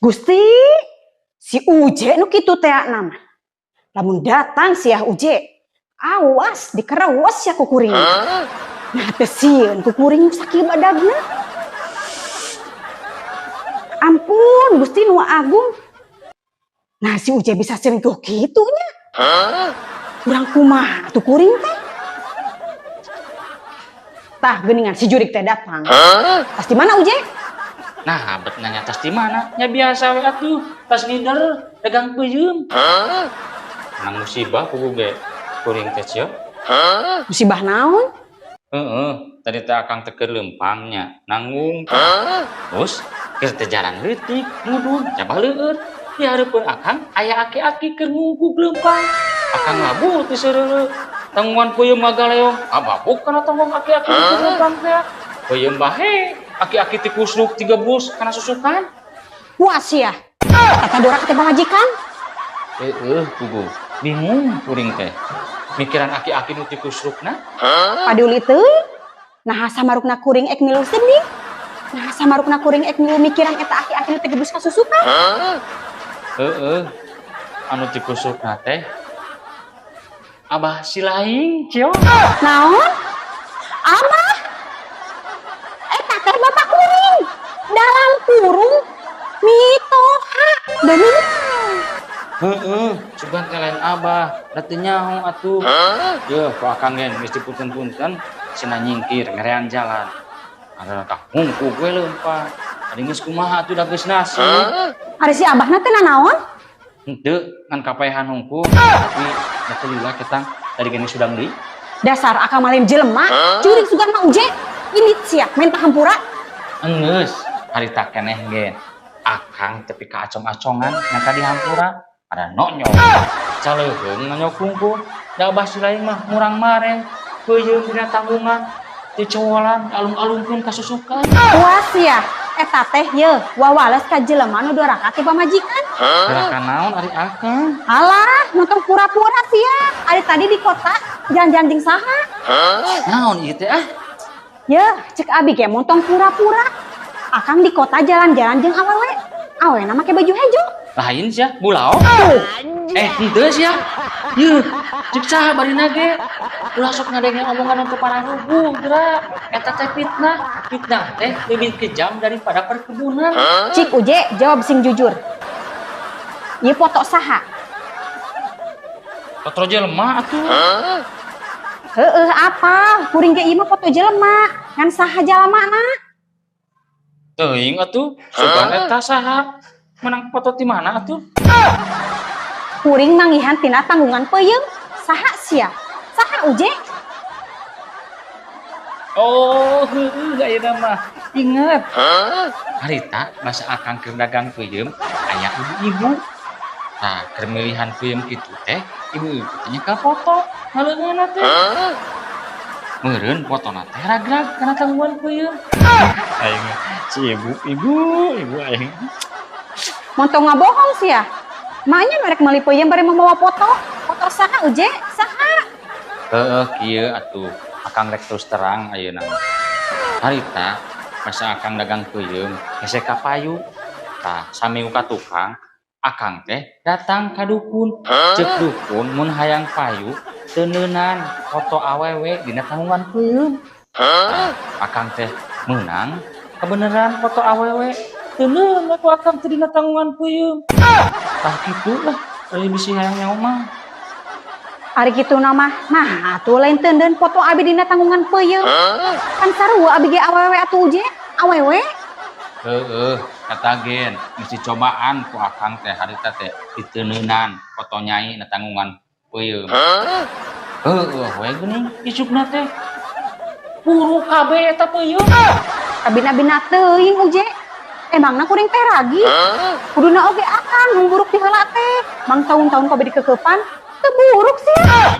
Gusti, si Uje nu kitu teh nama. Lamun datang sia Uje, awas dikerewas sia ku kuring. Nah, teu sieun ku kuring sakieu badagna. Ampun, Gusti nu Agung. Nah, si Uje bisa selingkuh kitu nya. Kurang kumaha tuh kuring teh? Tah, geuningan si jurik teh datang. Tas di mana, Uje? Nah, bet nanya tas di mana? Ya biasa we atuh, tas ngider, dagang peuyeum. Nang musibah puguh ge kuring teh, Cio. Musibah naon? Heeh, tadi teh akang teh keur leumpangnya, nanggung. Terus keur teh jalan leutik, mudun, jabah leueur. Di hareupeun akang aya aki-aki keur ngungkuk leumpang. Akang labuh teh seureureuh. Tanggungan peuyeum ngagaleong, ababuk kana tonggong aki-aki keur leumpang teh. Peuyeum bahe, aki-aki ti kusruk tiga bus kana susukan. Puas ya. Kata doraka teh pamajikan. Heeh, puguh. Bingung kuring teh. Mikiran aki-aki nu ti kusrukna. Paduli teuing. Nah, samarukna kuring ek milu sedih. Nah, samarukna kuring ek milu mikiran eta aki-aki nu teh gebus ka susukan. Heeh. Anu ti kusrukna teh Abah si laing, Cio. Naon? Abah? Eta teh bapak kuring. Dalam kurung mitoha. Dan Heeh, sugan teh lain Abah, da teu nyaho atuh. Yeuh, ku akang ge geus dipunten-punten cenah nyingkir ngerean jalan. Ada kah ngungkuk we leumpang. Ari geus kumaha atuh, da geus nasib. Ari si abahna teh nanaon? Henteu, ngan kapaehan hungkul, tapi da teu lila ketang tadi gini sudang deui. Dasar akang malim jelema, jurig sugan mah Uje. Indit sia, menta hampura. Enggeus, harita keneh ge. Akang tepi ka acong-acongan nyata di hampura, ada nonyok. Caleuheung nonyok hungkul, da abah si laing mah murang mareng, peuyeum dina tanggungan, dicowolan alung-alungkeun ka susukan. Puas ya. Eta teh ye, wawales ka jelema nu doraka ti pamajikan. Doraka naon ari akang? Alah, nonton pura-pura sia. Ari tadi di kota jalan-jalan jeung saha? Naon ieu teh ah? Yeuh, cek abi ge montong pura-pura. Akang di kota jalan-jalan jeung awewe. Awena make baju hejo. Lain sia, bulao. Tuh. Eh, henteu sia. Yeuh, cek saha barina ge? Ulah sok ngadenge omongan untuk para rubuh, geura. Eta teh fitnah. Fitnah teh lebih kejam daripada perkebunan. Cik Uje, jawab sing jujur. Ieu foto saha? Foto jelema atuh. Heeh, apa? Kuring ge ieu mah foto jelema. Ngan saha jalamana? Teuing atuh, sugan eta saha? Menang foto ti mana atuh? Kuring manggihan tina tanggungan peuyeum. Saha sia? Saha Uje? Oh, heueuh ayeuna mah. Ingat. Harita masa akang keur dagang peuyeum aya ibu-ibu. Nah, keur milihan peuyeum kitu teh, ibu-ibu teh nyekel foto ngaleungeunna teh. Meureun fotona teh ragrag kana tanggungan peuyeum. Aing si ibu, ibu, ibu aing. Montong ngabohong sia. Maenya merek meuli peuyeum bari mawa foto. Foto saha Uje? Saha? Heeh, kieu atuh. Akang rek terus terang ayeuna mah. Harita masa akang dagang peuyeum hese kapayu. Tah, saminggu ka tukang, akang teh datang ka dukun. Ceuk dukun mun hayang payu teuneunan foto awewe dina tanggungan peuyeum. Tah, akang teh meunang kebeneran foto awewe. Teuneun ku akang teh dina tanggungan peuyeum. Tah kitu lah, ari bisi hayang nyaho mah. Ari kitu mah, nah atuh lain teundeun foto abi dina tanggungan peuyeum. Kan sarua abi ge awewe atuh Uje, awewe. Heeh, kata gen mesti cobaan ku akang teh harita teh diteuneunan foto nyai na tanggungan peuyeum. Heeh, we geuning isukna teh. Buruk kabeh eta peuyeum. Kabina-bina teuing Uje. Emangna kuring teh ragi? Kuduna oge akang nu buruk ti heula teh. Mang tahun-tahun kobe dikekepan, teu buruk sia.